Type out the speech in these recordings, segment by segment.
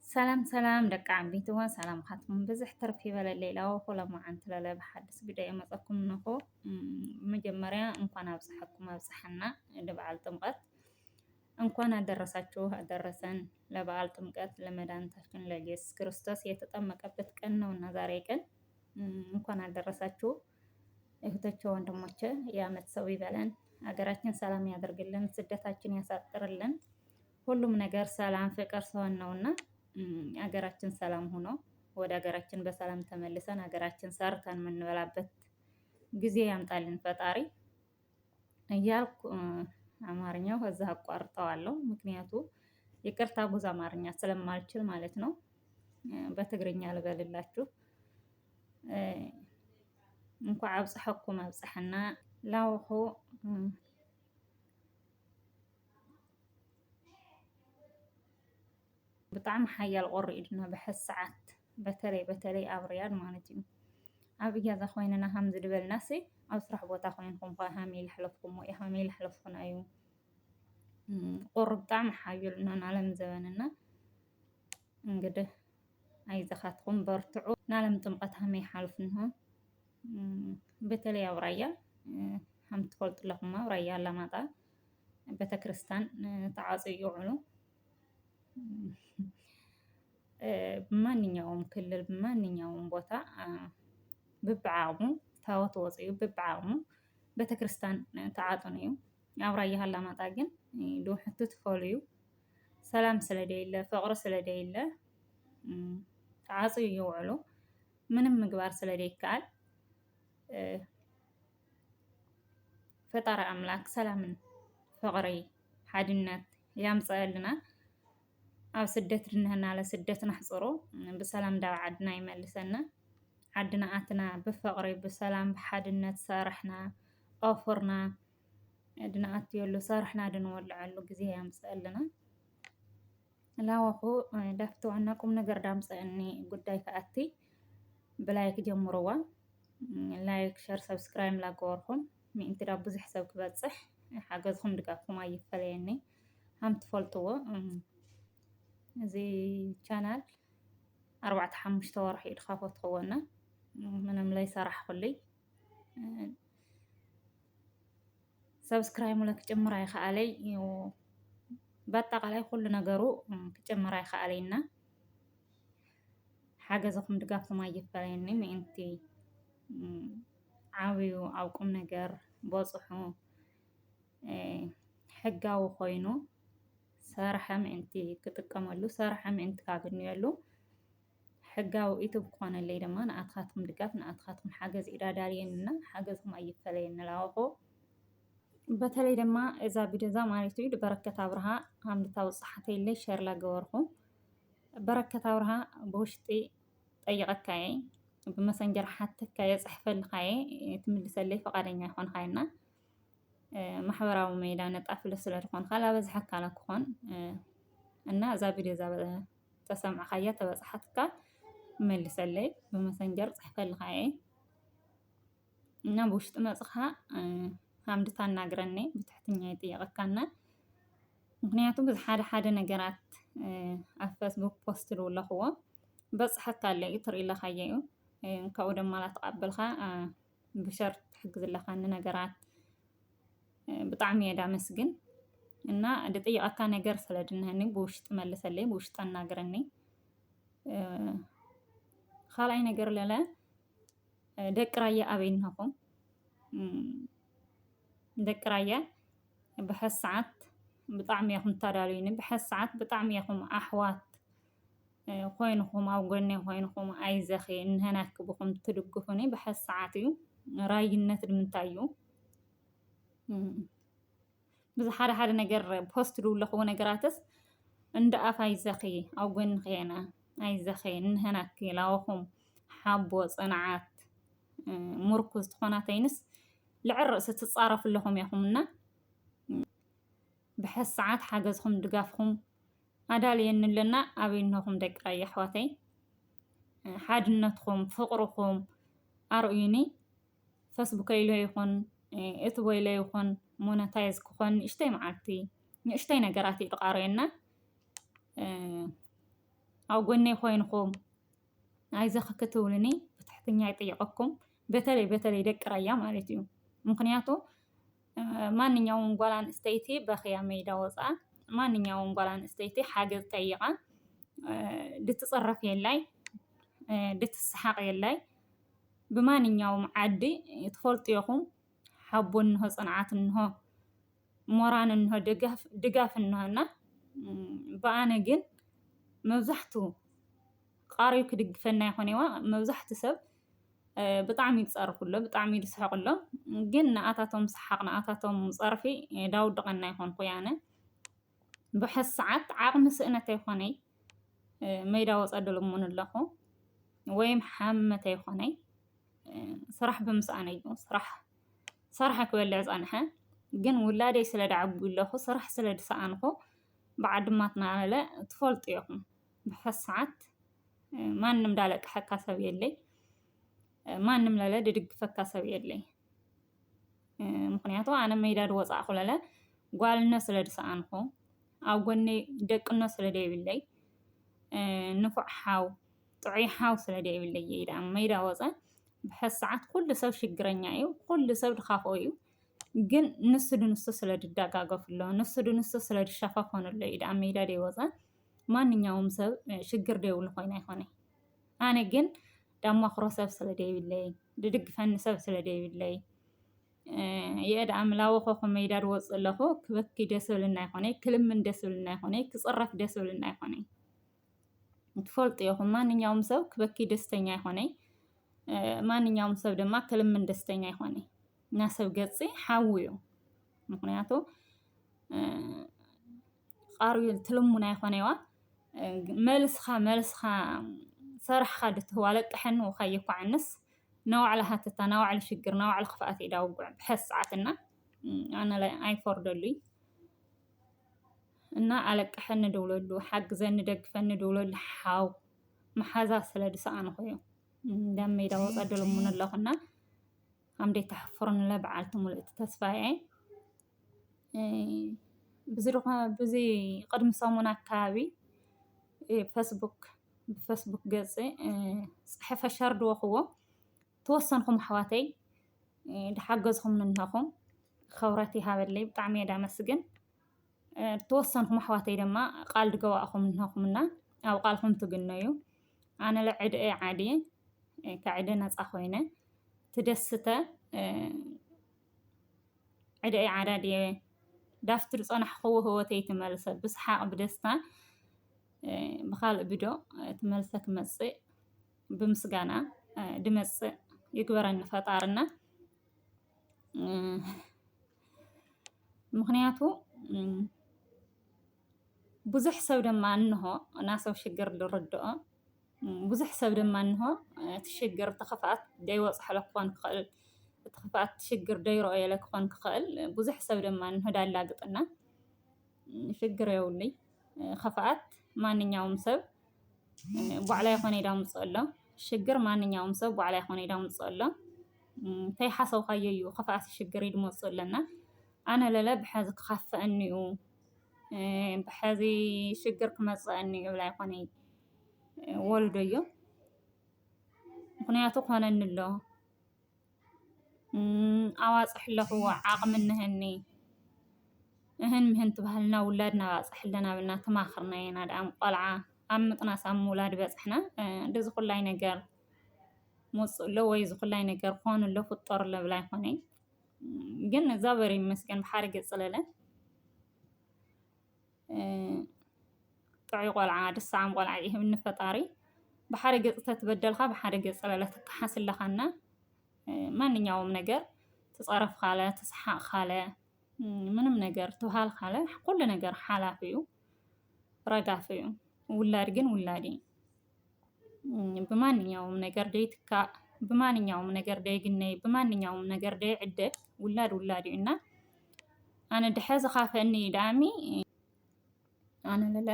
ሰላም ሰላም ደቂ ዓበይትዋ፣ ሰላምካትኩም ብዝሕ ትርፍ ይበለለይ። ላወኹ ሎማዓንቲ ለለ ብሓድስ ቪድዮ የመፀኩም እንኾ። እም፣ መጀመርያ እንኳን ኣብፀሐኩም ኣብፀሐና ለበዓል ጥምቀት። እንኳን አደረሳችሁ አደረሰን ለበዓል ጥምቀት ለመድኃኒታችን ለኢየሱስ ክርስቶስ የተጠመቀበት ቀን ነውና ዛሬ ቀን። እም፣ እንኳን አደረሳችሁ እህቶቼ ወንድሞቼ፣ የዓመት ሰው ይበለን። ሀገራችን ሰላም ያደርግልን፣ ስደታችን ያሳጥርልን። ሁሉም ነገር ሰላም ፍቅር ሲሆን ነውና እም፣ ሀገራችን ሰላም ሆኖ ወደ ሀገራችን በሰላም ተመልሰን ሀገራችን ሰርተን የምንበላበት ጊዜ ያምጣልን ፈጣሪ እያልኩ እ፣ አማርኛው ከዛ አቋርጠዋለሁ። ምክንያቱ ይቅርታ ብዙ አማርኛ ስለማልችል ማለት ነው። እ፣ በትግርኛ ልበልላችሁ። እ፣ እንኳዕ ኣብፀሐኩም ኣብፀሐና። ላወኹ እ፣ ብጣዕሚ ሓያል ቁሪ እዩ ድና ብሐዚ ሰዓት፣ በተለይ በተለይ ኣብ ሪያድ ማለት እዩ። ኣብ እገዛ ኮይንና ሃም ዝድበልና ሲ ኣብ ስራሕ ቦታ ኮይንኩም ከ ሃም ይልሕለፍኩም ወይ ሃም ይልሕለፍኩና እዩ። እም፣ ቁሪ ብጣዕሚ ሓዩል እና ናለም ዘበንና እንግዲህ ኣይዘኻትኩም በርትዑ። ናለም ጥምቀት ሃም ይሓልፍንሆ። እም፣ በተለይ ኣብ ራያ እ፣ ሃም ትፈልጡ ኣለኹም ኣብ ራያ ኣላማጣ ቤተክርስቲያን እ፣ ተዓፅዩ ይውዕሉ። እ፣ ብማንኛውም ክልል ብማንኛውም ቦታ እ፣ ብብዓቕሙ ታቦት ወፂኡ ብብዓቕሙ ቤተክርስቲያን እ፣ ተዓፅኑ እዩ። ኣብ ራያ ኣላማጣ ግን እ፣ ድውሕቱ ትፈልዩ ሰላም ስለ ደይለ ፍቕሪ ስለ ደይለ እም፣ ተዓፅዩ ይውዕሉ። ምንም ምግባር ስለ ደይከኣል እ፣ ፈጣሪ ኣምላክ ሰላምን ፍቕሪ ሓድነት ያምፀአልና። ኣብ ስደት ድንህና ለስደት ናሕፅሮ ብሰላም ዳብ ዓድና ይመልሰና። ዓድና ኣትና ብፍቕሪ ብሰላም ብሓድነት ሰራሕና ኣውፍርና ድንኣትየሉ ሰራሕና ድንወልዐሉ ግዜ ያምፀአልና። ላወኹ ዳፍተዋና ቁም ነገር ዳምፀአኒ ጉዳይ ከኣቲ ብላይክ ጀምርዋ። ላይክ ሸር ሰብስክራይብ ላገበርኩም ምእንቲ ዳ ብዙሕ ሰብ ክበፅሕ ሓገዝኩም ድጋፍኩም ኣይፈለየኒ። ሃም ትፈልጥዎ እም፣ እዚ ቻናል ኣርባዕተ ሓሙሽተ ወርሒ እዩ ድካፈትክዎና ምንም ለይሰራሕኩልይ። ሰብስክራይብ ሙለ ክጭምር ኣይከኣለይ እዩ። በአጠቃላይ ኩሉ ነገሩ እም፣ ክጭምር ኣይከኣለይና ሓገዝኹም ድጋፍኩም ኣይፈለየኒ ምእንቲ እም፣ ዓብዩ ኣብ ቁም ነገር በፅሑ እ፣ ሕጋዊ ኮይኑ ሰርሐ ምእንቲ ክጥቀመሉ ሰርሐ ምእንቲ ካግንየሉ ሕጋዊ ኢትብ ክኾነለይ ድማ ንኣትኻትኩም ድጋፍ ንኣትኻትኩም ሓገዝ ኢዳዳልየንና ሓገዝኩም ኣይፈለየን ንላወኾ። በተለይ ድማ እዛ ቪድዮ እዛ ማለት እዩ በረከት ኣብርሃ ሃምድታ ውፅሓተይለይ ሸር ላገበርኹ በረከት ኣብርሃ ብውሽጢ ጠይቐካየ ብመሰንጀር ሓተካየ ፅሕፈልካየ ትምልሰለይ ፈቃደኛ ይኾንካየና ማሕበራዊ ሜዳ ነጣፍለ ስለ ዝኾንካ ላበዝሐካ ላክኾን እና እዛ ቪድዮ እዛ ተሰምዕካያ ተበፅሓትካ መልሰለይ ብመሰንጀር ፅሕፈልካየ እና ብውሽጢ መፅኻ ሃምዲ ታናግረኒ ብትሕትኛ ይጥየቐካና። ምክንያቱ ብዚ ሓደ ሓደ ነገራት ኣብ ፌስቡክ ፖስት ዝውለኽዎ በፅሐካ ኣሎ እዩ ትርኢ ኣለካዮ እዩ ካብኡ ደማ ላተቃበልካ ብሸር ትሕግዝ ኣለካኒ ነገራት ብጣዕሚ እየ ዳመስግን እና ድጥይቐካ ነገር ስለ ድንህኒ ብውሽጢ መልሰለይ ብውሽጢ ኣናግረኒ። ካልኣይ ነገር ለለ ደቂ ራያ ኣበይ እንሆኹም? ደቂ ራያ ብሐዚ ሰዓት ብጣዕሚ ኢኹም ተዳልዩኒ። ብሐዚ ሰዓት ብጣዕሚ ኢኹም ኣሕዋት ኮይንኹም ኣብ ጎነይ ኮይንኹም ኣይዘኺ እንሀናኪ ብኹም ትድግፉኒ ብሐዚ ሰዓት እዩ። ራይነት ንምንታይ እዩ? ብዚ ሓደ ሓደ ነገር ፖስት ዝውለኽዎ ነገራትስ እንደ ኣፍ ኣይዘኺ ኣብ ጎንኺ ኢና ኣይዘኺ እንሀናኪ ላወኹም ሓቦ ፅንዓት ምርኩዝ ትኾናተይንስ ልዕል ርእሲ ትፃረፉ ኣለኹም ኢኹም እና ብሐዚ ሰዓት ሓገዝኹም ድጋፍኹም ኣዳልየኒ ኣለና ኣበይ እንሆኹም ደቂ ራያ ኣሕዋተይ ሓድነትኹም ፍቕርኹም ኣርእዩኒ። ፈስቡከይ ኢለ ይኹን እቲ ወይለ ይኹን ሞነታይዝ ክኾን ንእሽተይ መዓልቲ ንእሽተይ ነገራት እዩ ዝቃረየና። ኣብ ጎነይ ኮይንኩም ኣይዞኺ ክትብሉኒ ብትሕትና ይጥይቐኩም። በተለይ በተለይ ደቂ ራያ ማለት እዩ። ምኽንያቱ ማንኛውም ጓል ኣንስተይቲ በኽያ ሜዳ ወፃ፣ ማንኛውም ጓል ኣንስተይቲ ሓገዝ ጠይቓ፣ ድትፀረፍ የላይ፣ ድትሰሓቕ የላይ። ብማንኛውም ዓዲ ትፈልጡ ኢኹም። ሓቦ እንሆ፣ ፅንዓት እንሆ፣ ሞራን እንሆ፣ ድጋፍ እንሆና። ብኣነ ግን መብዛሕቱ ቃርዩ ክድግፈና ይኾን ይዋ። መብዛሕቱ ሰብ ብጣዕሚ ይፀርፉ ኣሎ፣ ብጣዕሚ ይስሕቁ ኣሎ። ግን ንኣታቶም ሰሓቕ፣ ንኣታቶም ፀርፊ ዳውድቐና ይኾንኩ ያነ። ብሐዚ ሰዓት ዓቕሚ ስእነት ኣይኾነይ፣ ሜዳ ወፀ ድልሙን ኣለኹ። ወይም ሓመት ኣይኾነይ፣ ስራሕ ብምስኣነይ እዩ። ስራሕ ሰራሐ ክበልዕ ጸንሐ። ግን ውላደይ ስለ ደዓጉ ኣለኹ፣ ስራሕ ስለ ድሰኣንኹ፣ ብዓድማትና ለለ ትፈልጡ ኢኹም። ብሐዚ ሰዓት ማንም ዳለቅሐካ ሰብ የለይ፣ ማንም ለለ ድድግፈካ ሰብ የለይ። ምኽንያቱ ኣነ ሜዳ ድወጻእኹ ለለ ጓልነ ስለ ድሰኣንኹ፣ ኣብ ጎነይ ደቅኖ ስለ ደይብለይ፣ ንፉዕ ሓው፣ ጥዑይ ሓው ስለ ደይብለይ እየ ኢለ ኣብ ሜዳ ወጸ። ብሐዚ ሰዓት ኩሉ ሰብ ሽግረኛ እዩ፣ ኩሉ ሰብ ድኻፍኦ እዩ። ግን ንሱ ድንሱ ስለ ድደጋገፍ ኣሎ፣ ንሱ ድንሱ ስለ ድሸፋፈኑ ኣሎ እዩ ደኣ ሜዳ ደይወጸ። ማንኛውም ሰብ ሽግር ደይብሉ ኮይኑ ኣይኮነ። ኣነ ግን ዳማኽሮ ሰብ ስለ ደይብለይ፣ ድድግፈኒ ሰብ ስለ ደይብለይ፣ የእ ደኣ ምላወኸኹ ሜዳ ድወጽእ ኣለኹ። ክበኪ ደስ ብልና ኣይኮነይ፣ ክልምን ደስ ብልና ኣይኮነይ፣ ክጽረፍ ደስ ብልና ኣይኮነይ። ትፈልጡ ኢኹም፣ ማንኛውም ሰብ ክበኪ ደስተኛ ኣይኮነይ፣ ማንኛውም ሰብ ድማ ክልምን ደስተኛ ኣይኮነይ። እና ሰብ ገጺ ሓዊ እዩ። ምኽንያቱ ቃርዩ ትልሙን ኣይኮነይዋ። መልስኻ፣ መልስኻ ሰራሕኻ ድትህዋ ለቅሐኒ ውኻየ ኳዕንስ ናባዕሉ ሃተታ፣ ናባዕሉ ሽግር፣ ናባዕሉ ክፍኣት ኢዳ ውጉዕ ብሐዚ ሰዓትና ኣነ ላይ ኣይፈርደሉይ። እና ኣለቅሐኒ ድብለሉ፣ ሓግዘኒ ደግፈኒ ድብለሉ ሓው መሓዛ ስለ ድሰኣንኹ እዩ። ደም ሜዳ ወጸ ድልሙን ኣለኹና። ኣምደይ ተሕፍሩንለ በዓልቲ ሙሉእ ተስፋ እየ። ብዚ ድኾ-፣ ብዚ ቅድሚ ሰሙን ኣካባቢ ፈስቡክ፣ ብፈስቡክ ገጽ ጽሕፈ ሸር ድወኽዎ ተወሰንኹም ኣሕዋተይ ድሓገዝኹም ንንሆኹም ኸብረት ይሃበለይ። ብጣዕሚ እየ ዳመስግን። ተወሰንኹም ኣሕዋተይ ድማ ቃል ድገባእኹም ንንሆኹምና ኣብ ቃልኹም ትግነዩ። ኣነ ለዕድኤ ዓድየ፣ ከዕደ ነፃ ኮይነ ትደስተ ዕደይ ዓዳድየ ዳፍትር ጸናሕኽዎ ህይወተይ ትመልሰ ብስሓቕ ብደስታ ብኻልእ ብዶ ትመልሰ ክመጽእ ብምስጋና ድመጽእ ይግበረኒ ፈጣርና። ምኽንያቱ ብዙሕ ሰብ ድማ እንሆ ናሰብ ሽግር ዝርድኦ ብዙሕ ሰብ ድማ እንሆ እቲ ሽግር እቲ ክፍኣት ደይወፅሐሎ ክኾን ክኽእል፣ እቲ ክፍኣት ሽግር ደይረኦየለ ክኾን ክኽእል። ብዙሕ ሰብ ድማ እንሆ ዳላግጥና ሽግር የውልይ። ክፍኣት ማንኛውም ሰብ ቧዕላ ይኾነ ዳምፅእ ኣሎ። ሽግር ማንኛውም ሰብ ቧዕላ ይኾነ ዳምፅእ ኣሎ። እንታይ ሓሰብካዮ እዩ ክፍኣት ሽግር ይድመፅእ ኣለና። ኣነ ለለ ብሐዚ ክኻፍአኒ እዩ፣ ብሐዚ ሽግር ክመፅአኒ እዩ ብላ ይኾነ ወልዶ እዩ። ምኽንያቱ ኮነኒ ኣሎ፣ ኣዋፅሕ ኣለኽዎ ዓቕሚ እንሀኒ። እህን ምህን ትባህልና ውላድና ኣባፅሕ ኣለና ብልና ተማኽርና ኢና። ደኣም ቆልዓ ኣብ ምጥናስ ኣብ ምውላድ በፅሕና። እዚ ኩላይ ነገር መፅእ ኣሎ ወይ እዚ ኩላይ ነገር ኮኑ ኣሎ ፍጠሩ ኣሎ ብላ ይኾነ። ግን እግዚኣብሔር ይመስገን ብሓደ ገፅ ለለ ጥዑይ ቆልዓ፣ ድሳዓም ቆልዓ ይህብኒ ፈጣሪ። ብሓደ ገፅ ተትበደልካ ብሓደ ገፅ ለለ ትከሓስ ኣለኻና። ማንኛውም ነገር ትፀረፍ ካለ፣ ትስሓቕ ካለ፣ ምንም ነገር ትብሃል ካለ፣ ኩሉ ነገር ሓላፊ እዩ፣ ረጋፊ እዩ። ውላድ ግን ውላድ እዩ። ብማንኛውም ነገር ደይትካእ፣ ብማንኛውም ነገር ደይግነይ፣ ብማንኛውም ነገር ደይዕደ ውላድ ውላድ እዩ። እና ኣነ ድሐ ዝኻፈኒ ደኣሚ ኣነ ለለ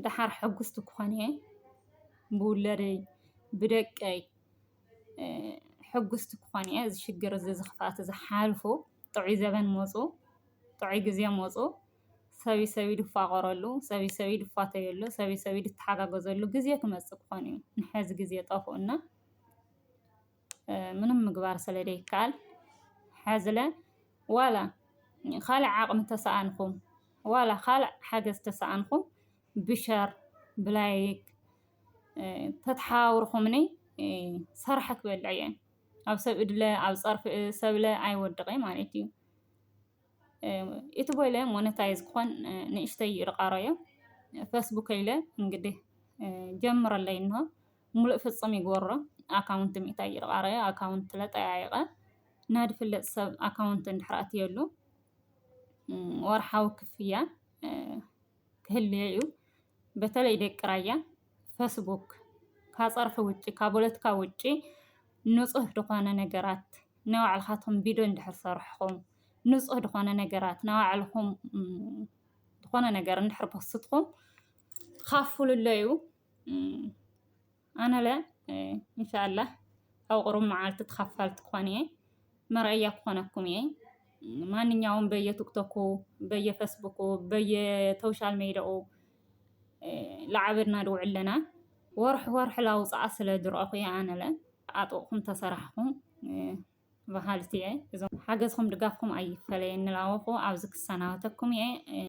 ደሓር ሕጉስቲ ክኾን እየ ብውለደይ ብደቀይ። ሕጉስቲ ክኾን እየ። እዚ ሽግር እዚ ዝኽፋት እዚ ሓልፉ ጥዑይ ዘበን መፁ፣ ጥዑይ ግዜ መፁ። ሰብ ሰብኢዱ ዝፋቐረሉ፣ ሰብ ሰብኢዱ ዝፋተየሉ፣ ሰብ ሰብኢዱ ዝተሓጋገዘሉ ግዜ ክመፅእ ክኾን እዩ። ንሐዚ ግዜ ጠፍኡና ምንም ምግባር ስለ ዘይከኣል፣ ሐዝለ ዋላ ካልእ ዓቕሚ ተሰኣንኩም፣ ዋላ ካልእ ሓገዝ ተሰኣንኩም፣ ብሸር ብላይክ ተተሓባብርኩምኒ፣ ሰራሕ ክበልዕ እየ። ኣብ ሰብ እድለ፣ ኣብ ፀርፊ ሰብለ ኣይወድቐ ማለት እዩ። እቲ ቦይለ ሞነታይዝ ክኾን ንእሽተይ ይርቃረዮ። ፈስቡክ ኢለ እንግዲህ ጀምረለይ እንሆ፣ ሙሉእ ፍጹም ይግበሮ። ኣካውንት ሚእታይ ይርቃረዮ፣ ኣካውንት ለጠያይቀ ናዲ ፍለጥ ሰብ ኣካውንት እንድሕር ኣትየሉ ወርሓዊ ክፍያ ክህልዮ እዩ። በተለይ ደቂ ራያ ፈስቡክ ካብ ፀርፊ ውጪ፣ ካብ ፖለቲካ ውጪ ንፁህ ዝኾነ ነገራት ናይ ባዕልኻትኩም ቪድዮ እንድሕር ሰርሕኹም፣ ንፁህ ዝኾነ ነገራት ናይ ባዕልኹም ዝኾነ ነገር እንድሕር ፖስትኩም ካፍሉለዩ። ኣነለ እንሻላህ ኣብ ቁሩብ መዓልቲ ተኻፋልቲ ክኾን እየ። መርኣያ ክኾነኩም እየ። ማንኛውም በየ ቲክቶኩ፣ በየ ፈስቡኩ፣ በየ ቶሻል ሜዲያኡ ለዓበድና ድውዕል ኣለና። ወርሒ ወርሒ ላውፅኣ ስለ ድረእኹ እየ። ኣነለ ኣጥቕኹም ተሰራሕኹም በሃልቲ እየ። እዞም ሓገዝኹም ድጋፍኩም ኣይፈለየኒ ላወኹ ኣብዚ ክሰናበተኩም እየ።